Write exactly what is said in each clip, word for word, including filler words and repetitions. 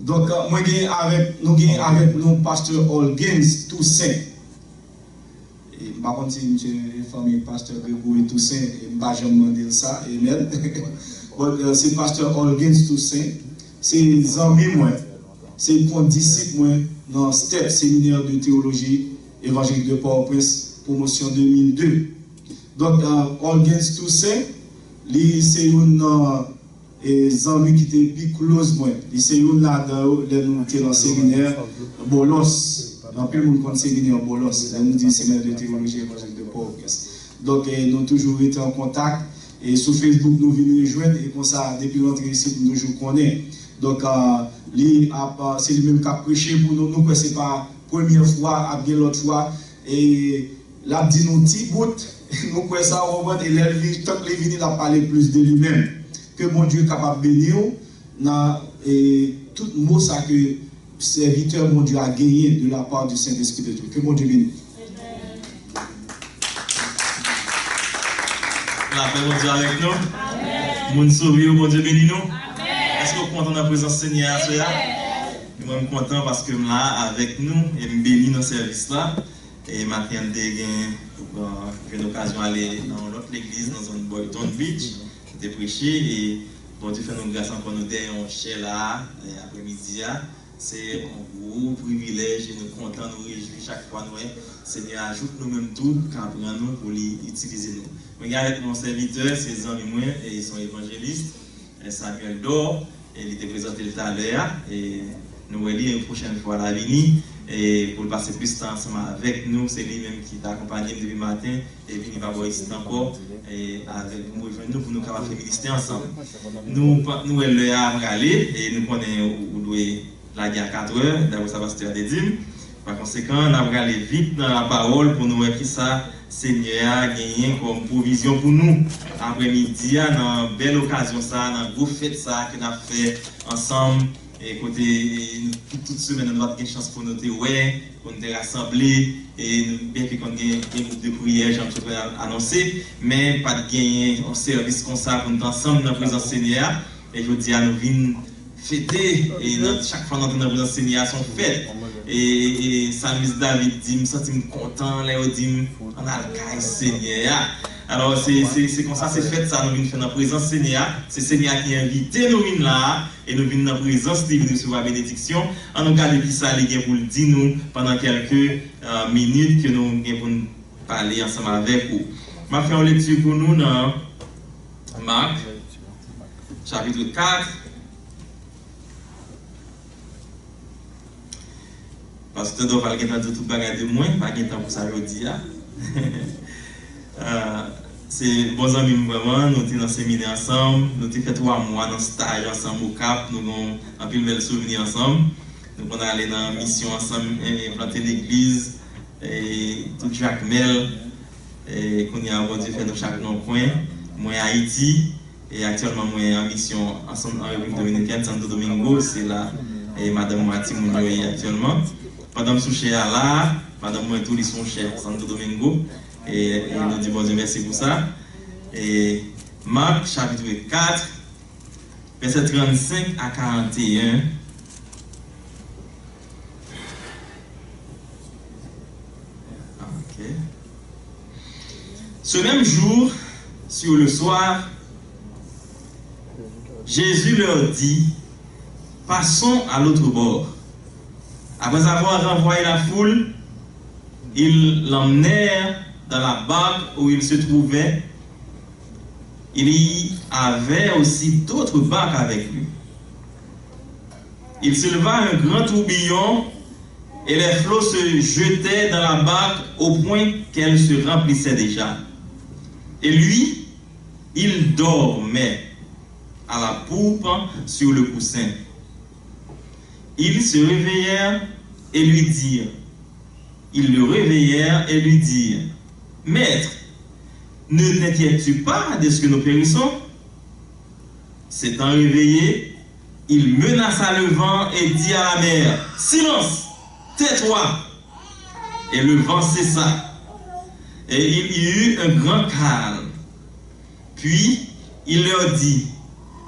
Donk, mwen gen avèk, nou gen avèk nou Pastè Olgens Toussaint. E m pa konn si misye fanmi Pastè Gregory Toussaint, e m pa janm mande l sa, amen. But, uh, se Pastè Olgens Toussaint, se zanmi mwen, se kondisip mwen nan step Séminaire de Théologie Évangélique de Port-au-Prince, pwomosyon de mil de. Donk, uh, Olgens Toussaint, li se youn nan e zanmi ki te pi close mwen. Li se youn ladan yo lè nou te nan seminè Bòlòs. Anpil moun konn seminè Bòlòs. Lè nou di Séminaire de Théologie Évangélique de Port-au-Prince. Donk, e, nou toujou rete an kontak. E sou Facebook, nou vin rejwenn. E konsa, depi rantre isit, nou toujou konnen. Donk, a, li ap, a, se li menm k ap preche pou nou. Nou kwè se pa premye fwa, ap gen lòt fwa. E l ap di nou ti bout, nou kwè sa, w konprann, e lè l vini, tank li vini, l ap pale plis de li menm. Ke Bondye kapab beni w nan, e, tout mo sa ke sèvitè Bondye a genyen de la part du Saint-Esprit de Dieu. Ke Bondye beni w. Lapè Bondye avèk nou. Moun sove yo, Bondye beni nou. Èske w kontan nan prezans Senyè a aswè a? Mwen, m kontan paske m la avèk nou e m beni nan sèvis la. E maten an, m te gen, bon, jwenn okazyon ale nan yon lòt legliz nan zòn Boynton Beach. M te preche e Bondye fè nou gras ankò, nou te yon chè la, e aprèmidi a. Se yon gwo privilèj e nou kontan, nou rejwi chak fwa nou wè Senyè a jouk nou menm tou ka pran nou pou li itilize nou. Mwen gen avèk mwen yon sèvitè, se zanmi mwen, e se yon evanjelis, e Samuel Dor. E li te prezante l talè a, e nou wè li yon pwochèn fwa l a vini, e pou l pase plis tan ansanm avèk nou. Se li menm ki t akonpanye m depi maten, e vini pa bò isit ankò, e avèk nou, rejwenn nou pou nou kapab fè ministè ansanm. Nou pa, nou wè lè a prale, e nou konnen ou, ou dwe lage a katrè, daprè sa pastè a te di m. Pa konsekan, n ap prale vit nan lapawòl pou nou wè kisa Senyè a genyen kòm pwovizyon pou nou. Aprèmidi a, nan bèl okazyon sa a, nan gwo fèt sa a ke n ap fè ansanm, e kote, e, nou, tout, tout semèn, nou pa t gen chans pou nou te wè, pou nou te rasanble, e nou, byenke konn gen, gen gwoup de priyè, jan m sot fè anonse, men pa t genyen yon sèvis konsa pou nou te ansanm nan prezans Senyè a. E jodi a, nou vin fete, e nan, chak fwa nou antre nan prezans Senyè a, se yon fèt. E, e salmis David di, m santi m kontan lè yo di m, ann al kay Senyè a. Alò, se, se, se konsa, se fèt sa nou vin fè nan prezans Senyè a. Se Senyè a ki envite nou vin la a, e nou vin nan prezans li, vin resevwa benediksyon. Ann nou gade kisa li gen pou l di nou pandan kèlke, e, minit ke nou gen pou n pale ansanm avèk ou. M ap fè yon lekti pou nou nan Mak, chapit kat. Pastè Dorval gentan di tout bagay de mwen, pa gen tan pou sa jodi a. Ah, se bon zanmi m vrèman, nou te nan seminè ansanm, nou te fè twa mwa nan staj ansanm Okap, nou gen anpil bèl souvni ansanm. Nou konn ale nan misyon ansanm, e, plante legliz, e, tout Jakmèl. E kounye a, Bondye fè nou chak nan yon kwen. Mwen Ayiti, e aktyèlman mwen an misyon ansanm an Repiblik Dominikèn, Santo Domingo, se la, e, madanm mwen ak timoun yo ye aktyèlman. Pandan m sou chè a la, madanm mwen tou li sou yon chè Santo Domingo, e, e nou di Bondye mèsi pou sa. E Mak, chapit kat, vèsè trannsenk a karanteyen. Ok. Ce même jour, sur le soir, Jésus leur dit, passons à l'autre bord. Après avoir renvoyé la foule, ils l'emmenèrent dans la barque où il se trouvait. Il y avait aussi d'autres barques avec lui. Il s'éleva un grand tourbillon et les flots se jetaient dans la barque au point qu'elle se remplissait déjà. Et lui, il dormait à la poupe sur le coussin. Ils se réveillèrent et lui dirent, Ils le réveillèrent et lui dirent, Maître, ne t'inquiètes-tu pas de ce que nous périssons? S'étant réveillé, il menaça le vent et dit à la mer, Silence, tais-toi! Et le vent cessa. Et il y eut un grand calme. Puis il leur dit,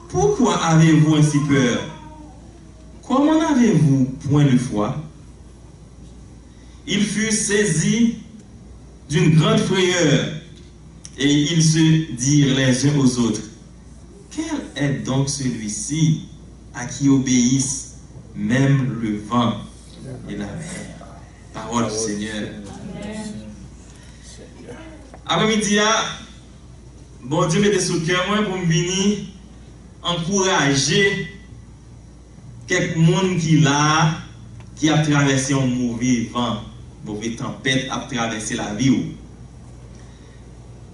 Pourquoi avez-vous ainsi peur? Comment n'avez-vous point de foi? Ils furent saisis d'une grande frayeur et ils se dirent les uns aux autres, quel est donc celui-ci à qui obéissent même le vent et la mer? Parole du Seigneur. Aprèmidi a, Bondye mete sou kè mwen pou m vini ankouraje kèk moun ki la a, ki ap travèse yon move van, move tanpèt ap travèse lavi w.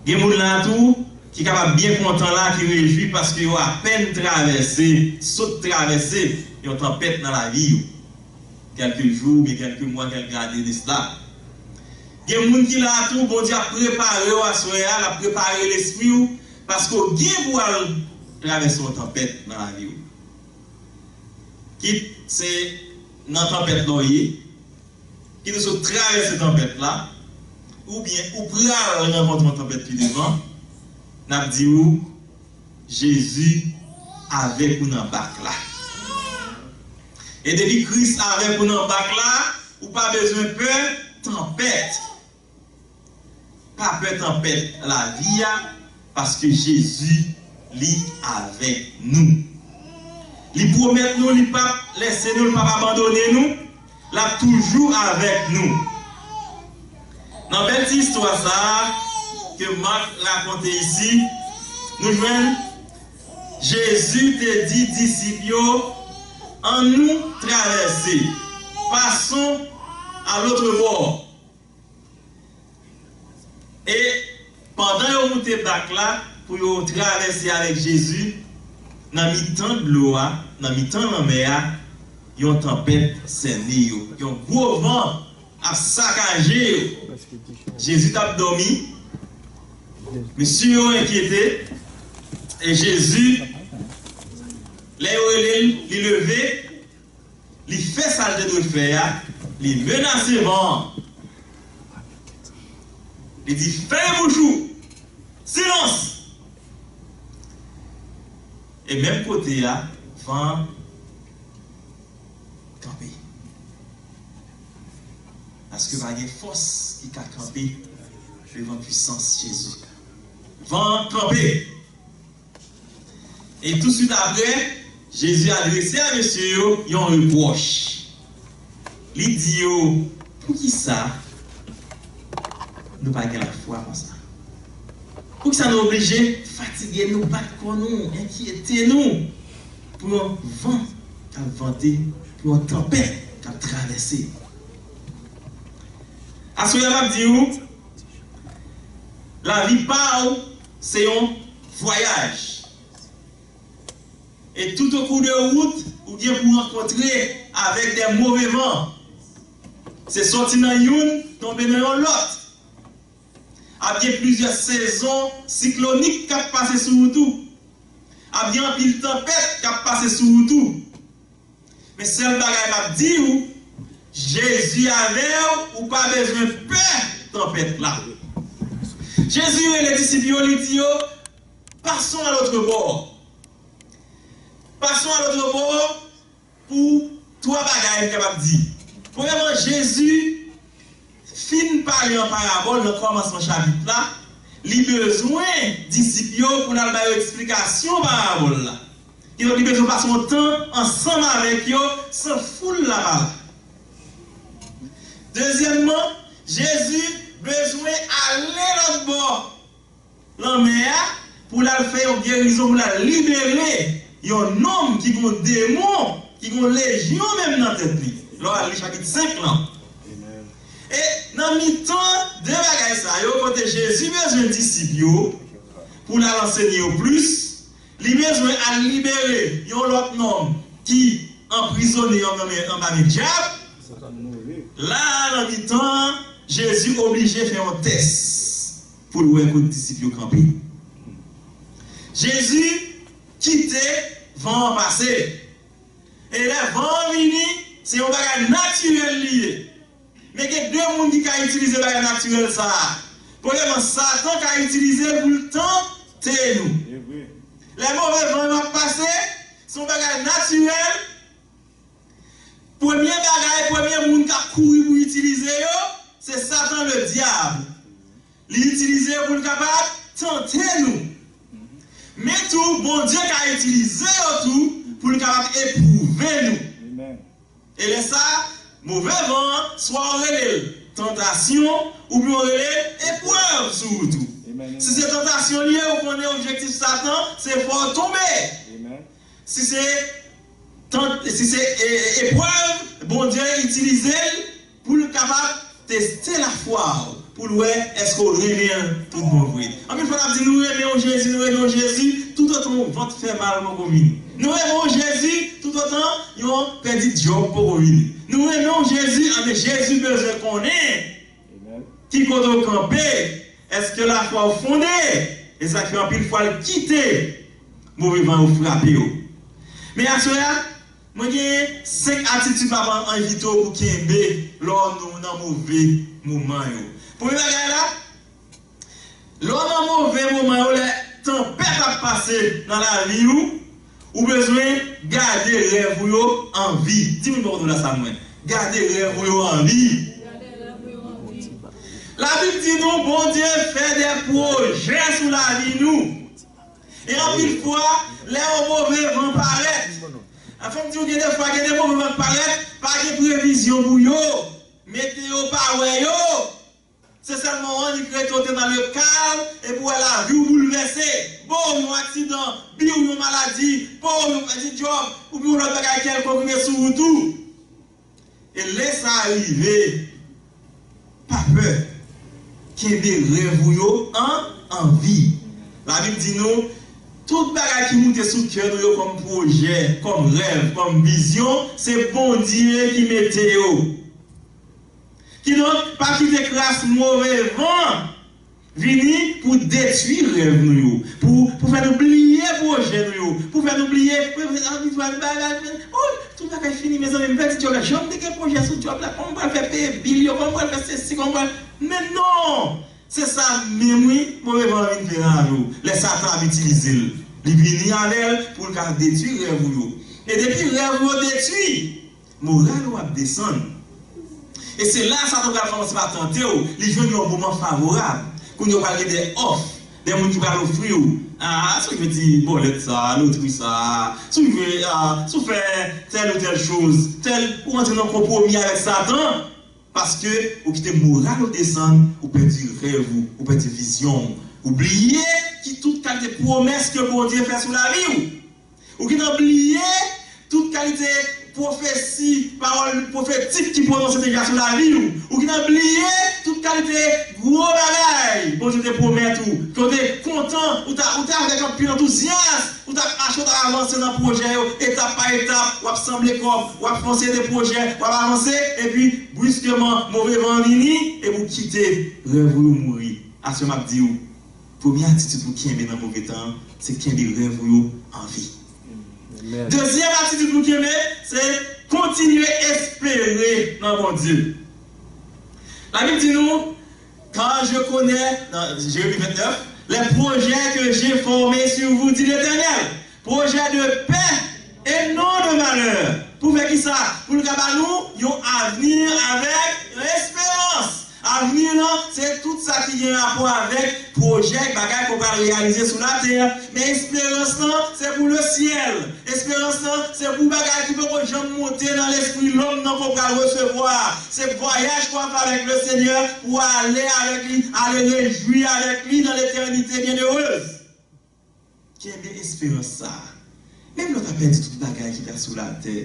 Gen moun la tou ki kapab byen kontan la, ki rejwi paske yo apèn travèse, sot travèse yon tanpèt nan lavi yo. Kèlke jou, oubyen kèlke mwa, kèlke ane de sila. Gen moun ki la a tou, Bondye ap prepare w aswè a, l ap prepare lespri w, paske w gen pou w al travèse yon tanpèt nan lavi w. Kit se nan tanpèt la w ye, kit ou sot travèse tanpèt la, oubyen ou pral rankontre yon tanpèt pi devan, n ap di w, Jezi avèk ou nan bak la. E depi Kris avèk ou nan bak la, ou pa bezwen pè tanpèt. Pa pè tanpèt lavi a, paske Jezi, li avèk nou. Li pwomèt nou li p ap lèse nou, li p ap abandone nou, l ap toujou avèk nou. Nan bèl ti istwa sa a ke Mak rakonte isi, nou jwenn Jezi te di disip yo, annou travèse, passons à l'autre bord. E pandan yo moute bak la pou yo travèse avèk Jezi, nan mitan dlo a, nan mitan lanmè a, yon tanpèt sène yo. Yon gwo van ap sakaje yo. Jezi t ap dòmi. Mesye yo enkyete. E Jezi, lè yo rele l, li leve. Li fè sa l te dwe fè a, li menase van an. Li di, "Fèmen bouch ou! Silans!" E menm kote a, van an kanpe. Paske pa gen fòs ki ka kanpe devan pwisans Jezi. Van an kanpe. E touswit apre, Jezi adrese a mesye yo yon repwòch. Li di yo, "Poukisa nou pa gen lafwa konsa? Poukisa nou oblije fatige nou, bat kò nou, enkyete nou pou yon van k ap vante, pou yon tanpèt k ap travèse?" Aswè a, m ap di w, lavi pa w se yon vwayaj. E tout au cours de route, ou gen pou rankontre avèk de move van. Se sòti nan youn, tonbe nan yon lòt. Ap gen plizyè sezon siklonik k ap pase sou wout ou. Ap gen anpil tanpèt k ap pase sou wout ou. Men sèl bagay m ap di w, Jezi avè w, ou pa bezwen pè tanpèt la. Jezi rele disip yo, li di yo, "Passons à l'autre bord." Passons à l'autre bord pou twa bagay m kapab di. Premyèman, Jezi fin pale an parabòl nan kòmansman chapit la, li bezwen disip yo pou l al ba yo eksplikasyon parabòl la. Kidonk, li bezwen pase yon tan ansanm avèk yo san foul la pa la. Dezyèmman, Jezi bezwen ale lòt bò lanmè a pou l al fè yon gerizon, pou l al libere yon nonm ki gen yon demon, ki gen yon lejyon menm nan tèt li. Lè w al li chapit senk lan. E nan mitan de bagay sa yo, kote Jezi bezwen disip yo pou l al ansenye yo plis, li bezwen al libere yon lòt nonm ki anprizone anba men, anba men dyab. La a, nan mitan an, Jezi oblije fè yon tès pou l wè kote disip yo kanpe. Jezi kite van an pase. E lè van an vini, se yon bagay natirèl li ye. Men gen de moun ki ka itilize bagay natirèl sa a. Premyèman, Satan ka itilize l pou l tante nou. Lè move van yo ap pase, se yon bagay natirèl kouri pou itilize yo, se Satan ledyab. Li itilize yo pou l kapab tante nou. Men tou, Bondye ka itilize yo tou pou l kapab epwouve nou. E lè sa, move van an, swa w rele l tantasyon, oubyen w rele l eprèv sou wout ou. Si se tantasyon li ye, ou konnen objektif Satan, se fè w tonbe. Si se tant, si se e, e, eprèv, Bondye itilize l pou l kapab teste lafwa w, pou l wè èske w renmen l tout bon vre. Anpil fwa n ap di nou renmen w Jezi, nou renmen w Jezi, toutotan w vant fè mal poko vini. Nou renmen w Jezi, toutotan yon pèdi djòb poko vini. Nou renmen w Jezi, anben Jezi bezwen konnen ki kote w kanpe, èske lafwa w fonde? E sa k fè anpil fwa l kite move van yo frape w. Men aswè a, mwen gen senk atitid m ap envite w pou kenbe lè w nan move moman yo. Premye bagay la, lè w nan move moman yo, lè tanpèt ap pase nan lavi w, ou bezwen gade rèv ou yo an vi. Di moun bò kote w la sa mwen. Gade rèv ou yo an vi. Labib di nou, Bondye fè de pwojè sou lavi nou. E anpil fwa, lè yon move van parèt, an fèt, di w gen de fwa, gen de move van k parèt, pa gen previzyon pou yo. Meteo pa wè yo. Se sèlman w annik rete w te nan le kalm, epi w wè lavi w boulvèse. Bo, yon aksidan, bi w yon maladi, po, yon pèdi djòb, oubyen yon lòt bagay kèlkonk rive sou wout ou. E lè sa rive, pa pè. Kenbe rèv ou yo an, an vi. Labib di nou, tout bagay ki moute sou kè nou yo kòm pwojè, kòm rèv, kòm vizyon, se Bondye ki mete yo. Kidonk, pa kite kras move van vini pou detwi rèv nou yo, pou, pou fè nou bliye pwojè nou yo, pou fè nou bliye, oh, tout bagay fini, mezanmi, m pèdi djòb la, jan m te gen pwojè sou djòb la, kòman m pral fè peye bil yo, kòman m pral fè sesi, kòman m pral, men non! Se sa menm wi, move van an vin fè nan lavi w. Lè Satan ap itilize l, li vini avè l pou l ka detwi rèv ou yo. E depi rèv ou yo detwi, moral ou ap desann. E se la Satan pral kòmanse pa tante w, li jwenn yon moman favorab. Kounye a w pral gen de òf, de moun ki pral ofri w. Ah, si w jwe ti bòlèt sa, lotri sa, si w jwe, ah, si w fè tèl ou tèl choz, tèl, ou rantre nan konpwomi avèk Satan. Paske ou kite moral ou desann, ou pèdi rèv ou, ou pèdi vizyon w. Ou bliye ki tout kalite pwomès ke Bondye fè sou lavi w. Ou gentan bliye tout kalite pwofesi, pawòl pwofetik ki pwononse deja sou lavi w. Ou gentan bliye tout kalite gwo bagay Bondye te pwomèt ou, ke w te kontan, ou ta, ou te avèk anpil antouzyas, ou t ap mache, w t ap avanse nan pwojè yo, etap pa etap, w ap sanble kòb, w ap fonse de pwojè, w ap avanse, epi, briskeman, move van an vini, epi w kite rèv ou yo mouri. Aswè m ap di w, premye atitid pou kenbe nan move tan an, se kenbe rèv ou yo an vi. Dezyèm atitid pou kenbe, se kontinye espere nan Bondye. Labib di nou, Car je connais, nan Jérémie vingt-neuf, les projets que j'ai formés sur vous, dit l'Éternel, projets de paix et non de malheur. Pou fè kisa? Pou l ka ba nou yon avni avèk yon esperans. Avni an, se tout sa ki gen rapò avèk pwojè, bagay ke w pral reyalize sou latè. Men esperans lan, se pou lesyèl. Esperans lan, se pou bagay ki poko janm monte nan lespri lòm nan ke w pral resevwa. Se vwayaj ke w ap fè avèk Lesenyè, pou w ale avèk li, ale rejwi avèk li nan letènite byennerez. Kenbe esperans sa a. Menm lè w ta pèdi tout bagay ki ta sou latè,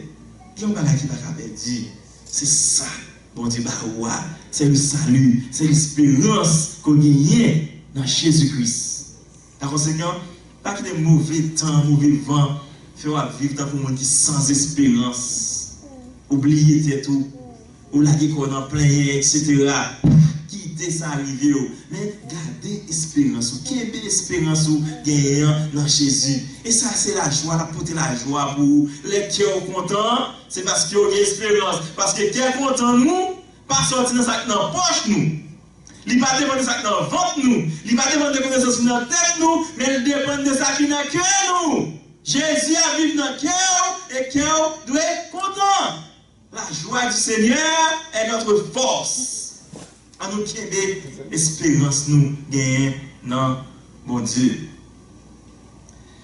gen yon bagay ki pa ka pèdi. Se sa Bondye ba ou a. C'est le salut, c'est l'espérance ke w genyen nan Jezi Kris. Pa konsekan, pa kite move tan, move van fè w ap viv tankou moun ki san esperans. Ou bliye tèt ou, ou lage kò w nan plenyen, etsetera. Kite sa rive w. Men gade esperans ou, kenbe esperans ou genyen an nan Jezi. E sa se lajwa, l ap pote lajwa pou ou. Lè kè w kontan, se paske w gen esperans. Paske kè kontan nou pa sòti nan sa k nan pòch nou. Li pa depann de sa k nan vant nou. Li pa depann de konesans ki nan tèt nou, men li depann de sa ki nan kè nou. Jezi ap viv nan kè w, e kè w dwe kontan. Lajwa. joie du Seigneur est notre force. Ann nou kenbe esperans nou genyen nan Bondye.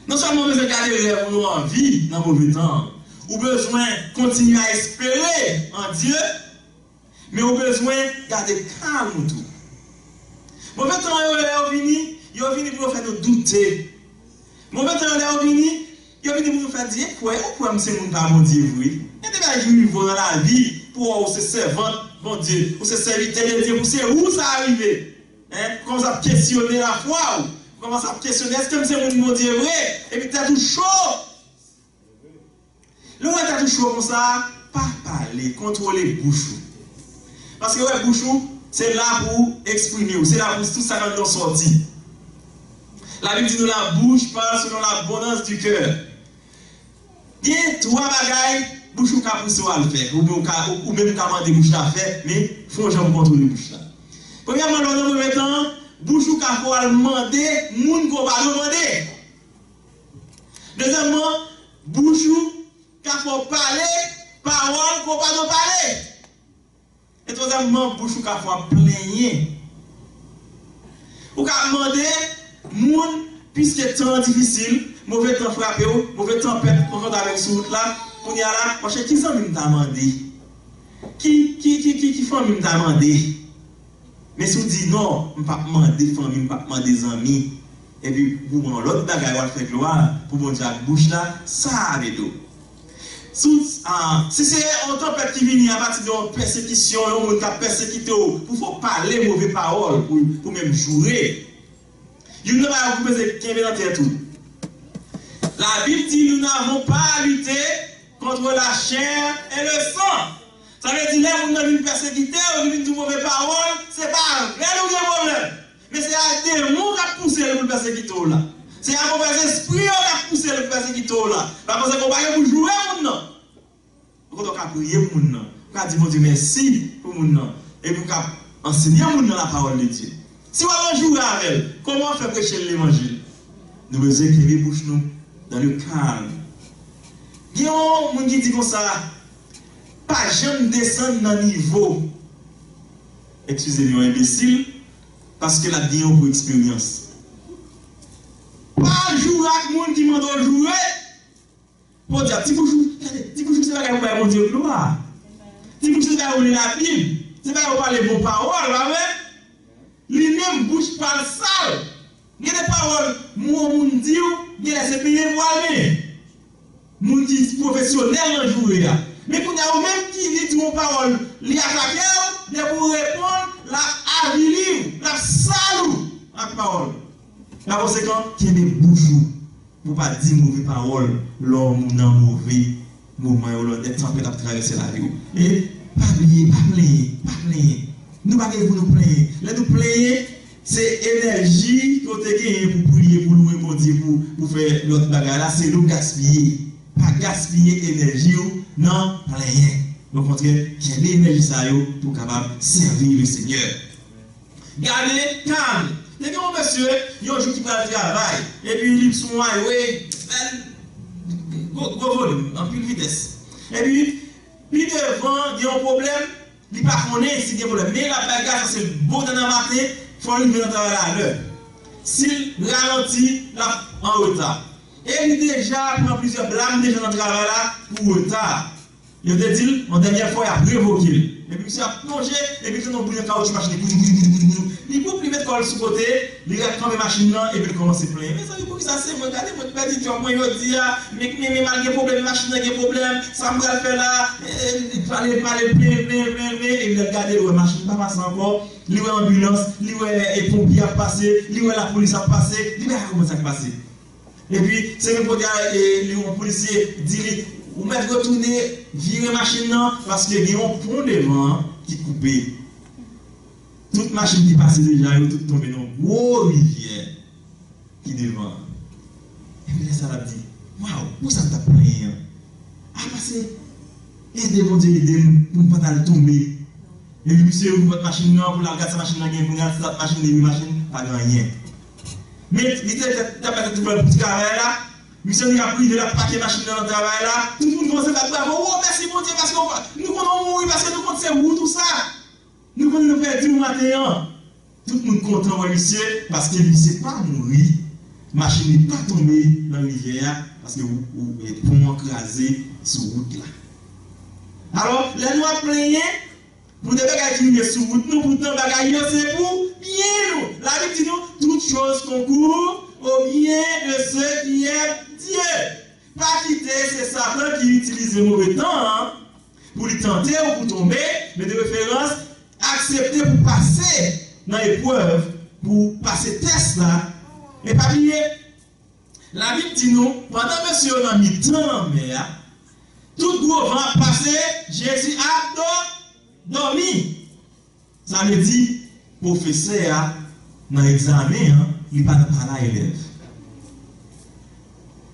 Non sèlman w bezwen gade rèv ou yo an vi nan move tan an, ou bezwen kontinye a espere an Dye, men ou bezwen gade kalm ou tou. Move tan yo, lè yo vini, yo vini pou yo fè nou doute. Move tan yo, lè yo vini, yo vini pou yo fè di, e kwè, ou kwè m se moun pa Bondye vre. Gen de bagay ki rive w nan lavi, pou w wè ou se sèvant Bondye, ou se sèvitè de Dye, pou se ou sa rive. Hein? Ou kòmanse ap kesyone lafwa w. Ou kòmanse ap kesyone, èske m se moun Bondye vre? Epi tèt ou cho. Lè w wè tèt ou cho konsa, pa pale, kontwole bouch ou. Paske wè bouch ou, se la pou eksprime w, se la pou tout sa k anndan w sòti. Labib di nou, la bouche parle selon l'abondance du cœur. Gen twa bagay bouch ou ka pouse w al fè, oubyen ou ka, ou, ou menm ou ka mande bouch la fè, men fè yon jan pou kontwole bouch la. Premyèman, lè w nan move tan, bouch ou ka fè w al mande moun ke w pa dwe mande. Dezyèmman, bouch ou ka fè w pale pawòl ke w pa dwe pale. E twazyèmman, bouch ou ka fè w ap plenyen. Ou ka mande moun, piske tan an difisil, move tan frape w, move tanpèt rankontre avè w sou wout la, kounye a la, w ap chèche ki zanmi m ta mande. Ki, ki, ki, ki, ki fanmi m ta mande. Men si w di non, m p ap mande fanmi, m p ap mande zanmi. Epi pou yon lòt bagay w al fè glwa pou Bondye ak bouch la, sa a ede w. Si w, a, si se yon tanpèt ki vini apati de yon pèsekisyon, yon moun k ap pèsekite w, pou fè w pale move pawòl pou, pou menm joure, youn nan bagay ou bezwen kenbe nan tèt ou. Labib di, nous n'avons pas à lutter contre la chair et le sang. Sa vle di, lè moun nan vin pèsekite w, li vin di w move pawòl, se pa avè l ou gen pwoblèm. Men se a demon k ap pouse l pou l pèsekite w la. Se a movèzespri yo k ap pouse l pou pèsekite w la. Pa panse ke w pa gen pou joure moun nan. Ou kontan w ka priye pou moun nan. Ou ka di Bondye mèsi pou moun nan. Epi ou ka ansenye moun nan lapawòl de Dye. Si w ap anjoure avè l, kòman w ap fè preche l levanjil? Nou bezwen kenbe bouch nou dans le calme. Gen yon moun ki di konsa, pa janm desann nan nivo, eskize m, yon enbesil, paske l ap gen yon gwo eksperyans. Pa joure ak moun ki mande w joure. Podyab, ti bouch ou, gade, ti bouch ou se bagay pou bay Bondye glwa. Ti bouch ou se bagay ou li Labib. Se bagay ou pale bon pawòl, pa vre? Li menm bouch pa l sal. Gen de pawòl, mo moun di w, genlè se benyen pou al benyen. Moun ki pwofesyonèl nan joure a. Men kounye a, ou menm ki li di w yon pawòl, li atake w, depi w reponn, l ap avili w, l ap sal ou ak pawòl. Pa konsekan, kenbe bouch ou. Pou w pa di move pawòl lè w nan move moman yo, lè tanpèt ap travèse lavi w. E pa bliye, pa plenyen, pa plenyen. Nou pa gen pou nou plenyen. Lè nou plenyen, se enèji ke w te genyen pou priye, pou lwe Bondye, pou, pou fè lòt bagay la, se li w gaspiye. Pa gaspiye enèji w nan plenyen. Okontrè, kenbe enèji sa yo pou w kapab sèvi Lesenyè. Gade kalm. Te gen yon mesye, yon jou ki pral travay, epi li sou yon highway, bèl, gwo, gwo volim, anpil vitès. Epi, pi devan, gen yon pwoblèm, li pa konnen si gen pwoblèm. Men l ap bay gaz, se bon nan maten, fò l rive nan travay la alè. Si l ralanti, l ap an reta. E li deja pran plizyè blam deja nan travay la pou reta. Yo te di l, yon dènyè fwa, y ap revoke l. Epi misye ap plonje, epi l tande yon bri nan kawotchou machin li, koudou, koudou, koudou, koudou, koudou. Li koup, li met kò l sou kote, li ret kanpe machin nan, epi l kòmanse plenyen. Mezanmi, poukisa se mwen? Gade, mwen ki pèdi djòb mwen jodi a. Men, men, men, m al gen pwoblèm, machin nan gen pwoblèm. Sa m pral fè la? E, e, li pale, pale, plenyen, plenyen, plenyen, plenyen. Epi lè l gade, l wè machin pa pase ankò. Li wè anbilans, li wè, e, ponpye ap pase, li wè lapolis ap pase. Li pa ka konprann sa k pase. Epi, se menm kote a, e, li, yon polisye di li, ou mèt retounen, vire machin nan, paske gen yon pon devan an ki koupe. Tout machin ki pase deja yo, tout tonbe nan yon gwo rivyè ki devan an. Epi lè sa l ap di, waw, poukisa m t ap plenyen an? A, pase, ede Bondye ede m pou m pa t al tonbe. Epi misye ouvri pòt machin nan pou l al gad sa machin nan gen, pou l gad sa machin li, epi machin pa gen anyen. Men li te fè, t ap fè tout fè pou ti travay la. Misye li ap rive, l ap pake machin nan nan travay la. Tout moun kòmanse bat bravo. Wo, mèsi Bondye, paske w pa, nou konnen w mouri. pèdi w maten an. Tout moun kontan wè misye, paske misye pa mouri, machin li pa tonbe nan rivyè a, paske ou, ou, e, pon an kraze sou wout la. Alò, lè nou ap plenyen pou de bagay ki rive sou wout nou, poutan bagay yo se pou byen nou. Labib di nou, toutes choses concourent au bien de ceux qui aiment Dieu. Pa kite se Satan ki itilize move tan an pou li tante w pou tonbe, men de preferans, aksepte pou pase nan eprèv, pou pase tès la. Men pa bliye, Labib di nou, pandan mesye yo nan mitan lanmè a, tout gwo van ap pase, Jezi ap dò-, dòmi. Sa vle di, pwofesè a nan egzamen an, li pa nan pale a elèv.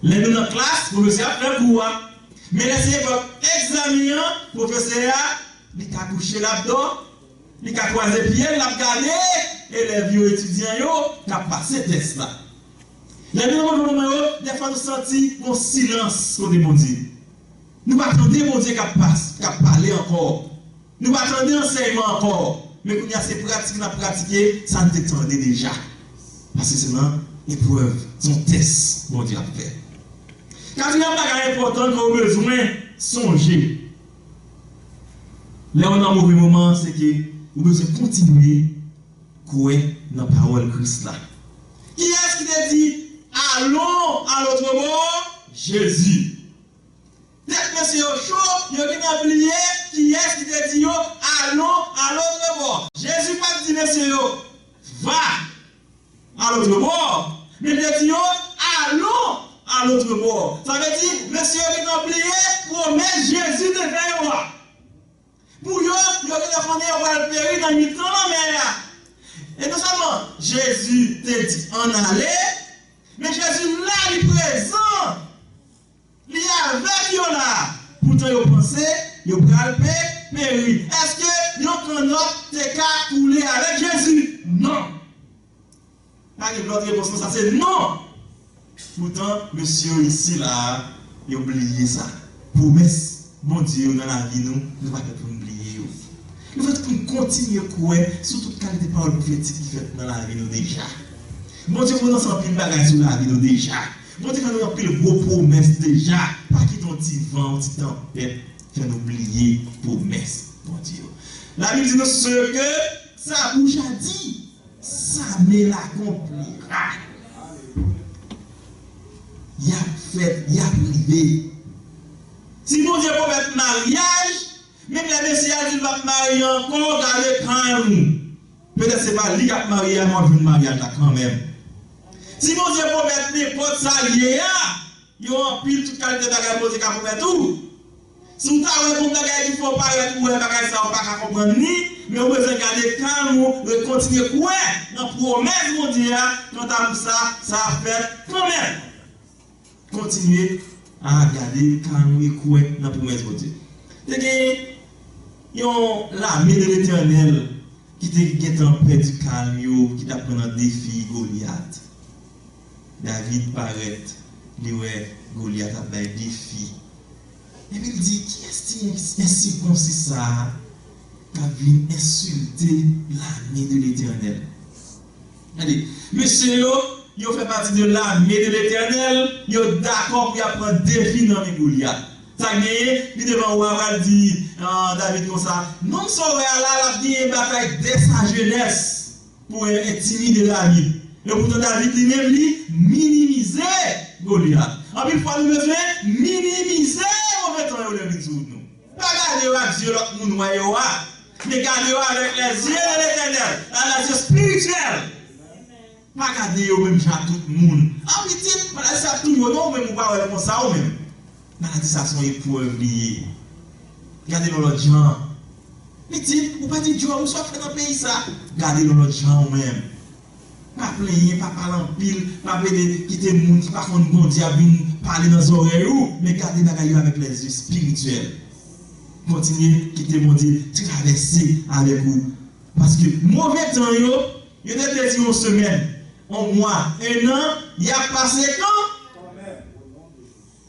Lè nou nan klas, pwofesè a ap fè kou a. Men lè se epòk egzamen an, pwofesè a, li ka kouche, l ap dò, li ka kwaze pye l, l ap gade elèv yo, etidyan yo, k ap pase tès la. Lè nou nan moman yo, dèfwa nou santi yon silans kote Bondye. Nou pa tande Bondye k ap pas-, k ap pale ankò. Nou pa tande ansèyman ankò. Men kounye a se pratik n ap pratike sa n te tande deja. Paske se nan eprèv, se yon tès Bondye ap fè. Katriyèm bagay enpòtan ke w bezwen sonje lè w nan move moman, se ke ou bezwen kontinye kwè nan pawòl Kris la. Kiyès ki te di, "Allons à l'autre bord"? Jezi. Tèt mesye yo cho, yo gentan bliye kiyès ki te di yo, "Allons à l'autre bord." Jezi pa t di mesye yo, "Va à l'autre bord." Men li te di yo, "Allons à l'autre bord." Sa vle di, mesye yo gentan bliye pwomès Jezi te fè yo a. Pou yo, yo gentan konnen yo pral peri nan mitan lanmè a. E non sèlman Jezi te di, "Ann ale," men Jezi la, li prezan. Li avèk yo la. Poutan yo panse yo pral pe-, peri. Èske yon kannòt te ka koule avèk Jezi? Non. Pa gen lòt repons nan sa, se non. Poutan, mesye yo isi la a, yo bliye sa. Pwomès Bondye yo nan lavi nou, nou pa fèt pou n bliye yo. Nou fèt pou n kontinye kwè sou tout kalite pawòl pwofetik ki fèt nan lavi nou deja. Bondye pwononse anpil bagay sou lavi nou deja. Bondye fè nou anpil gwo pwomès deja. Pa kite yon ti van, yon ti tanpèt fè nou bliye pwomès Bondye yo. Labib di nou, "Ce que sa bouche a dit, ça me l'accomplira." Y ap fèt, y ap rive. Si Bondye pwomèt maryaj, menm lè mesye a di l p ap marye ankò, gade kalm ou. Petèt se pa li k ap marye a, men w ap jwenn maryaj la kanmenm. Si Bondye pwomèt nenpòt sa l ye a, yo anpil tout kalite bagay Bondye ka pwomèt ou. Si w ta wè gon bagay ki fè w parèt ou wè bagay sa a, w pa ka konprann li, men w bezwen gade kalm ou, kontinye kwè nan pwomès Bondye a, kanta pou sa, sa ap fèt kanmenm. Kontinye a gade kalm e kwè nan pwomès Bondye. Te gen yon lame de Letènèl ki te gentan pèdi kalm yo, ki t ap pran nan defi Golyat. David parèt, li wè Golyat ap bay defi. Epi l di, "Kiyès ti ensirkonsi sa a k ap vin ensilte lame de Letènèl?" Gade, mesye yo, yo fè pati de lame de Letènèl, yo dakò pou y ap pran defi nan men Golyat. Sa k genyen, li devan wa, pral di, ah, David konsa, "Nonm sa w wè a la, l ap genyen batay dè sa jenès pou entimide David." E poutan David li menm, li minimize Golyat. Anpil fwa nou bezwen minimize move tan yo lè vin sou wout nou. Pa gade yo ak zye lòt moun wè yo a, men gade yo avèk lèzye de Letènèl, lèzye espirityèl. Pa gade yo menm jan ak tout moun. An pitit, maladi sa ap touye w non, ou menm ou pa wè l konsa ou menm. Maladi sa se yon eprèv li ye. Gade l yon lòt jan. Pitit, ou pèdi djòb, ou sa w ap fè nan peyi sa? Gade l yon lòt jan ou menm. Pa plenyen, pa pale anpil, pa plede kite moun ki pa konn Bondye ap vin pale nan zòrèy ou, men gade bagay yo avèk lèzye espirityèl. Kontinye kite Bondye travèse avèk ou. Paske move tan yo, yo te di yon semèn, yon mwa, en an, y ap pase kan?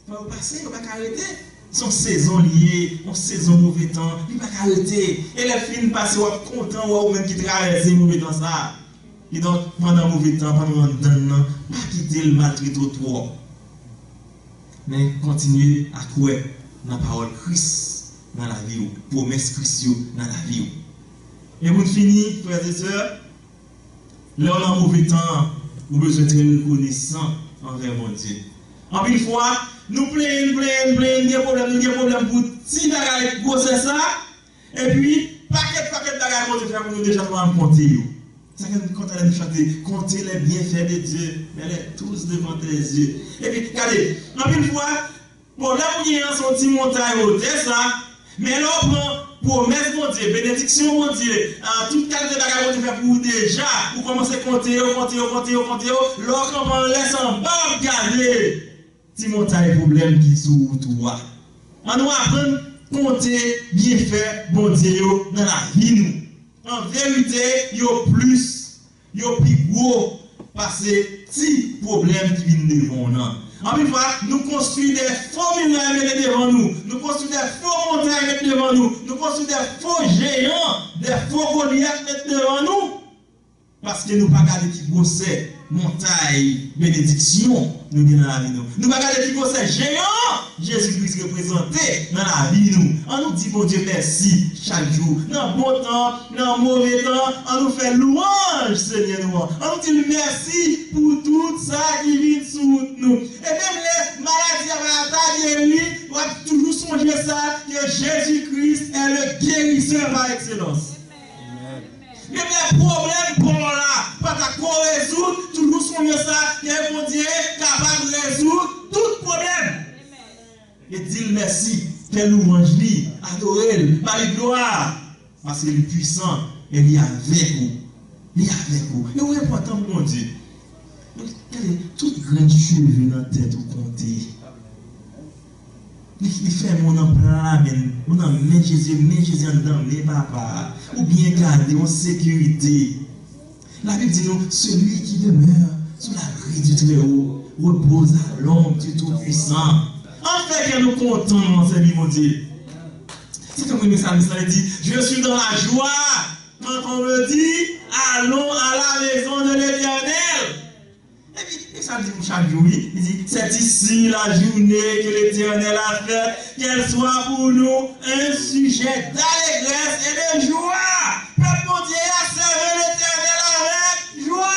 Fò yo pase, yo pa ka rete. Se yon sezon li ye, yon sezon move tan, li pa ka rete. E lè l fin pase, w ap kontan wè ou menm ki travèse move tan sa a. Kidonk, pandan move tan, pandan w anndan l nan, pa kite l maltrete w twòp. Men kontinye a kwè nan pawòl Kris nan lavi w, pwomès Kris yo nan lavi w. E pou n fini, frè e sè, lè w nan move tan, ou bezwen trè rekonesan anvè Bondye. Anpil fwa, nou plenyen, plenyen, plenyen, gen pwoblèm, nou gen pwoblèm pou ti bagay gwosè sa, epi pakèt, pakèt bagay Bondye fè pou nou deja, nou pa konte yo. Sa fè nou kontan lè nou chante, Comptez les bienfaits de Dieu, mets-les tous devant tes yeux. Epi, gade, anpil fwa, pwoblèm ou genyen an se yon ti montay wotè sa, men lè w pran pwomès Bondye, benediksyon Bondye, a, tout kalite bagay Bondye fè pou ou deja, ou kòmanse konte yo, konte yo, konte yo, konte yo, lè w kanpe anlè sa anba w ap gade ti montay pwoblèm ki sou wout ou a. Ann nou aprann konte byenfè Bondye yo nan lavi nou. An verite, yo plis, yo pi gwo pase ti pwoblèm ki vin devan w nan. Anpil fwa, nou konstwi de fo miray mete devan nou, nou konstwi de fo montay mete devan nou, nou konstwi de fo jeyan, de fo Golyat mete devan nou. Paske nou pa gade ki gwosè montay benediksyon nou gen nan lavi nou. Nou pa gade ki gwosè jeyan Jezi Kris reprezante nan lavi nou. Ann nou di Bondye mèsi chak jou. Nan bon tan, nan move tan, ann nou fè lwanj Senyè nou an. Ann nou di l mèsi pou tout sa ki vin sou wout nou. E menm lè maladi a pa ta geri, w ap toujou sonje sa, ke Jezi Kris est le guérisseur par excellence. Menm lè pwoblèm pa w la pa ta ko rezoud, toujou sonje sa, ke Bondye kapab rezoud tout pwoblèm. E di l mèsi, fè lwanj li, adore l, ba li glwa, paske li pwisan e li avèk ou. Li avèk ou. E ou enpòtan pou Bondye. Gade, tout grenn cheve nan tèt ou konte. Li, li fèmen w nan pla men, ou nan men Jezi, men Jezi anndan men Papa a. Ou byen gade, w an sekirite. Labib di nou, Celui qui demeure sous l'abri du Très-Haut repose à l'ombre du Tout-Puissant. Ann fè kè nou kontan lè n ap sèvi Bondye. Se tankou men salmis la, li di, Je suis dans la joie quand on me dit, Allons à la maison de l'Éternel. Epi, e sa l di nou chak jou, wi. Li di, C'est ici la journée que l'Éternel a faite, qu'elle soit pour nous un sujet d'allégresse et de joie. Pèp Bondye a, sèvi Letènèl avèk jwa.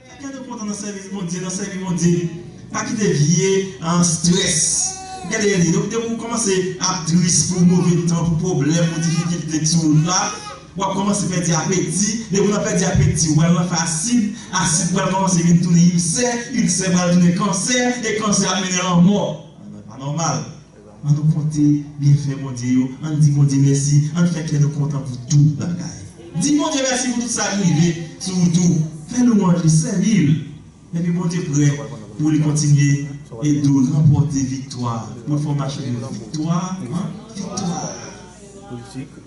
Fè kè nou kontan nan sèvis Bondye, nan sèvi Bondye. Pa kite vye, an, strès. Gade, gade, donk, depi w kòmanse ap tris pou move tan, pou pwoblèm, pou difikilte ki sou wout la, w ap kòmanse pèdi apeti. Depi w nan pèdi apeti, w al nan fè asid. Asid pral kòmanse vin tounen ilsè. Ilsè pral tounen kansè. E kansè ap mennen lanmò. Nan, nan, pa nòmal. Ann nou konte byenfè Bondye yo. Ann di Bondye mèsi. Ann fè kè nou kontan pou tout bagay. Di Bondye mèsi pou tout sa k rive sou wout ou. Fè lwanj li, sèvi l. Epi Bondye prè pou li kontinye ede w ranpòte viktwa, pou l fè w mache de viktwa an viktwa,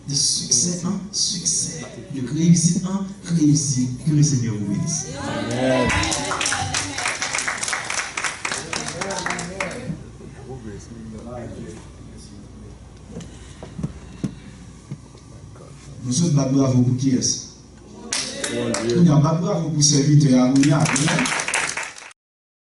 de siksè an siksè, de reyisit an reyisit. Que le Seigneur vous bénisse. Amen. Nou sot bat bravo pou kiyès? Kounye a, bat bravo pou sèvitè a, kounye a, amen.